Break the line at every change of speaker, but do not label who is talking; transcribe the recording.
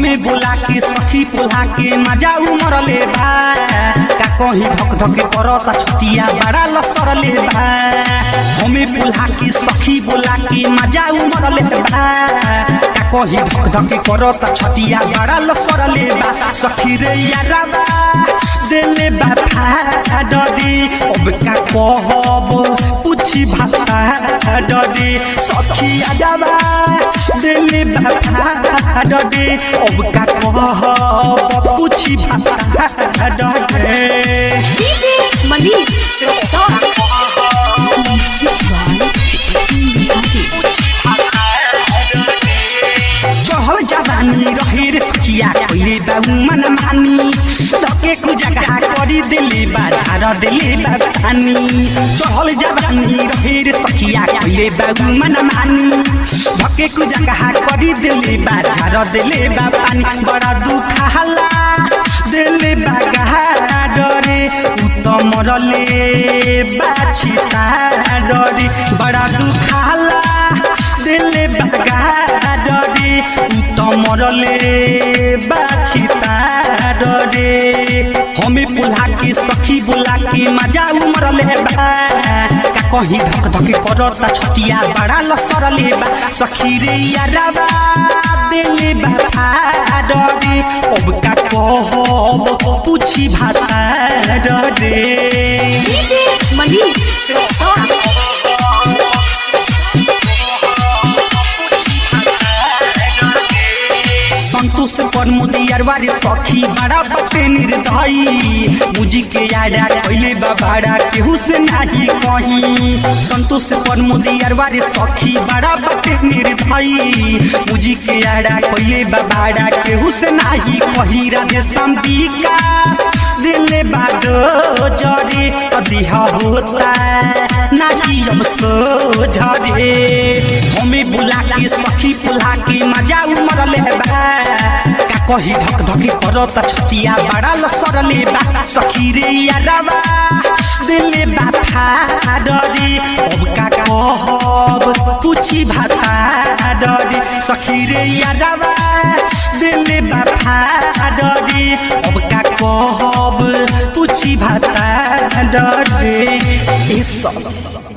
हमें बोला के सखी बोला के मजा उमरले बा। का कहीं धक धक करता छतिया बड़ा लसरले बा। हमें बोला के सखी बोला के मजा उमरले बा। का कहीं धक धक करता छतिया बड़ा लसरले बा। सखी रे यारबा देले बा डरे, अब का कहब पूछी भाता डरे। सखी यारबा देले बा डरे, अब का कहब पूछी भाता डरे।
DJ Manish Raxaul.
Music by Sachin Bihari.
चहल जवानी रहे रे सखिया कहिले बाबु मन मानी, सकेको जगह करी दिले बा झार दिले बा पानी। चहल जवानी रहे रे सखिया कहिले बाबु मन मानी, धकेको जगह करी दिले बा झार दिले बा पानी। बडा दुखाला दिले बा डरे, उ त मरले बाछी डरे। बडा दुखाला दिले बागा डरे, उ त मरले बाछी डरे। हमें बोला के सखी बोला के मजा उमरले बा। का कहीं धक धक करता छतिया बड़ा लसरले बा। सखी रे यारबा दिले बा डरे, अब का कहब पूछी भाता डरे।
डीजे मनीष रक्सौल।
संतोष पर मोदी अरवारी सखी बड़ा बटे निर्दयी, मुजी के यारा कइले बाबाड़ा केहू से नाही कही। संतोष पर मोदी अरवारी सखी बड़ा बटे निर्दयी, मुजी के यारा कइले बाबाड़ा केहू से नाही कही। राधे श्याम विकास दिले बादो जरे, अदिहा होता नाही अब सो झरे। हमें बुला के सखी बुला के मजा उमरले बा। का कही धक धक करता छतिया बड़ा लसरले बा। सखी रे यारबा दिले बा डरे, अब का कहब पूछी भाता डरे। सखी रे यारबा दिले बा डरे, अब का कहब पूछी भाता डरे। ए सब